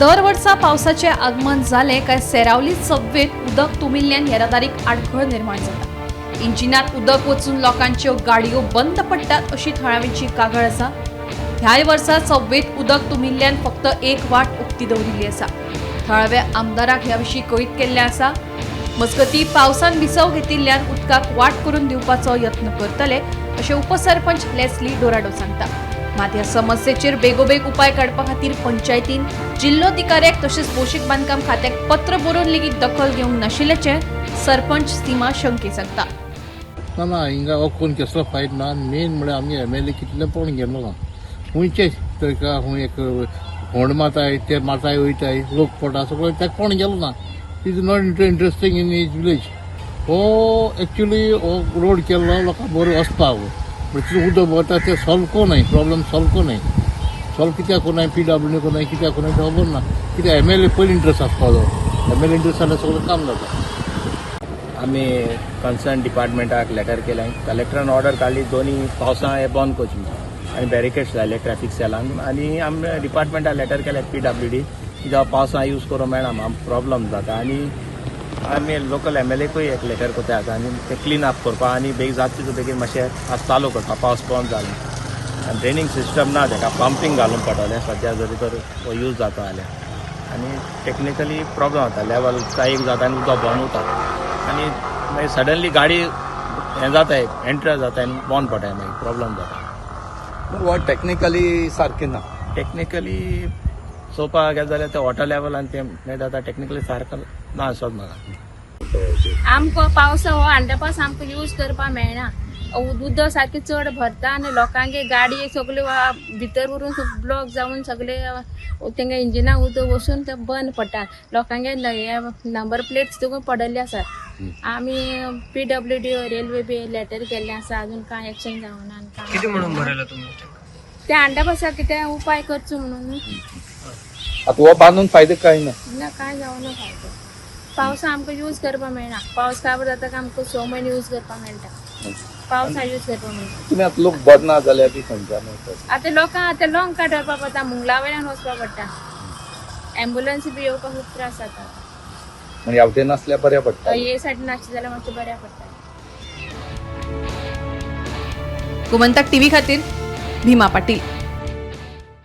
दर वर्सा पावसाचें आगमन जालें काय सेरावली सबवेत उदक तुमिल्ल्यान येरादारीक आडखळ निर्माण जाता. इंजिनात उदक वचून लोकांच्यो गाडयो बंद पडटात अशी थळाव्यांची कागाळ आसा. ह्याय वर्सा सबवेत उदक तुमिल्ल्यान फक्त एक वाट उक्ती दवरिल्ली आसा. थळाव्या आमदाराक ह्या विशीं कळीत केल्लें आसा. मजगतीं पावसान विसव घेतिल्ल्यान उदकाक वाट करून दिवपाचो यत्न करतले अशें उपसरपंच लेस्ली डोराडो सांगता. मात ह्या समस्येचेर बेगोबेग उपाय काडपा खातीर पंचायतीन जिल्लोधिकाऱ्याक तशेंच भौशीक बांदकाम खात्याक पत्र बरोवन लेगीत दखल घेवंक नाशिल्ल्याचें सरपंच सीमा शंके सांगता. ना ना हिंगा हो कोण कसलो फायट ना. मेन म्हळ्यार आमगे एम एल ए कितले पळोवन गेलो ना खुंयचे ताका खूंय एक होंड माताय ते माताय वयताय लोक पडटा सगळें ताका कोण गेलो ना. Is not interesting in his village. हो एक्चुली हो रोड केल्लो लोकांक बरो वचपाक म्हणजे उदक वता तें सॉल्व कोनाय, प्रॉब्लम सॉल्व कोनाय. सॉल्व कित्याक कोनाय, पी डब्ल्यू कोनाय, कित्याक कोनाय तें खबर ना. कित्याक एम एल ए पयलीं इंट्रस्ट आसपा जायो. एम एल ए इंट्रस्ट जाल्यार सगळें काम जाता. आमी कन्सर्न डिपार्टमेंटाक लेटर केलें. कलेक्टरान ऑर्डर काडली दोनी पावसां हे बंद करची आनी बॅरिकेड्स लायले ट्रॅफिक सेलान. आनी आमी डिपार्टमेंटाक लेटर केलें पीडब्ल्यूडी की जावं पावसां यूज करूंक मेळना, आमकां प्रॉब्लम जाता. आनी आमी लोकल एमएलएकूय एक लेटर करता आतां आनी ते क्लीन अप करपाक आनी बेगीन जाता तितू बेगीन मातशें आज चालू करता. पावस बंद जालो आनी ड्रेनींग सिस्टम ना, ताका पंपींग घालूंक पडटलें सद्या जरी तर हो यूज जाता जाल्यार. आनी टेक्निकली प्रॉब्लम जाता, लेवल एक जाता आनी उदक बंद उरता आनी मागीर सडनली गाडी हें जाता, एंटर जाता आनी बंद पडटा, मागीर प्रॉब्लम जाता. हो टेक्निकली सारकें ना. टेक्निकली चोवपाक गेले जाल्यार ते वॉटर लेवल आनी ते मागीर जाता, टेक्निकली सारकें ना असोच म्हाका. आमकां पावसा हो अंडरपास आमकां यूज करपाक मेळना. उदक सारकें चड भरता आनी लोकांगे गाडये सगल्यो भितर उरून ब्लॉक जावन सगळे तेंगे इंजिनाक उदक वचून ते बंद पडटा. लोकांगे हे नंबर प्लेट सुद्दां पडल्ले आसात. आमी पीडब्ल्यूडी रेल्वे बी लेटर केल्ले आसा, अजून कांय एक्शन जावना आनी कांय. कितें म्हणून बरयलां तुमी? ते अंडरपासाक कितें उपाय करचो म्हणून. आतां हो बांदून फायदो कांय ना. ना, कांय जावना फायदो. पावसा आमकां यूज करपाक मेळना. पावस काबर जाता काय आमकां 6 म्हयने यूज करपाक मेळटा, पावसा यूज करपाक मेळटा. तुमी आतां लोक बद ना जाल्यार बी खंयच्यान वयता? आतां लोकांक आतां लॉंग काट वचपाक पडटा, मुंगला वयल्यान वचपाक पडटा. एम्बुलन्स बी येवपाक खूब त्रास जाता. म्हणजे ह्या वटेन आसल्यार बऱ्या पडटा. हे सायडीन आसलें जाल्यार मातशें बऱ्याक पडटा. गोमंतक टीव्ही खातीर भीमा पाटील.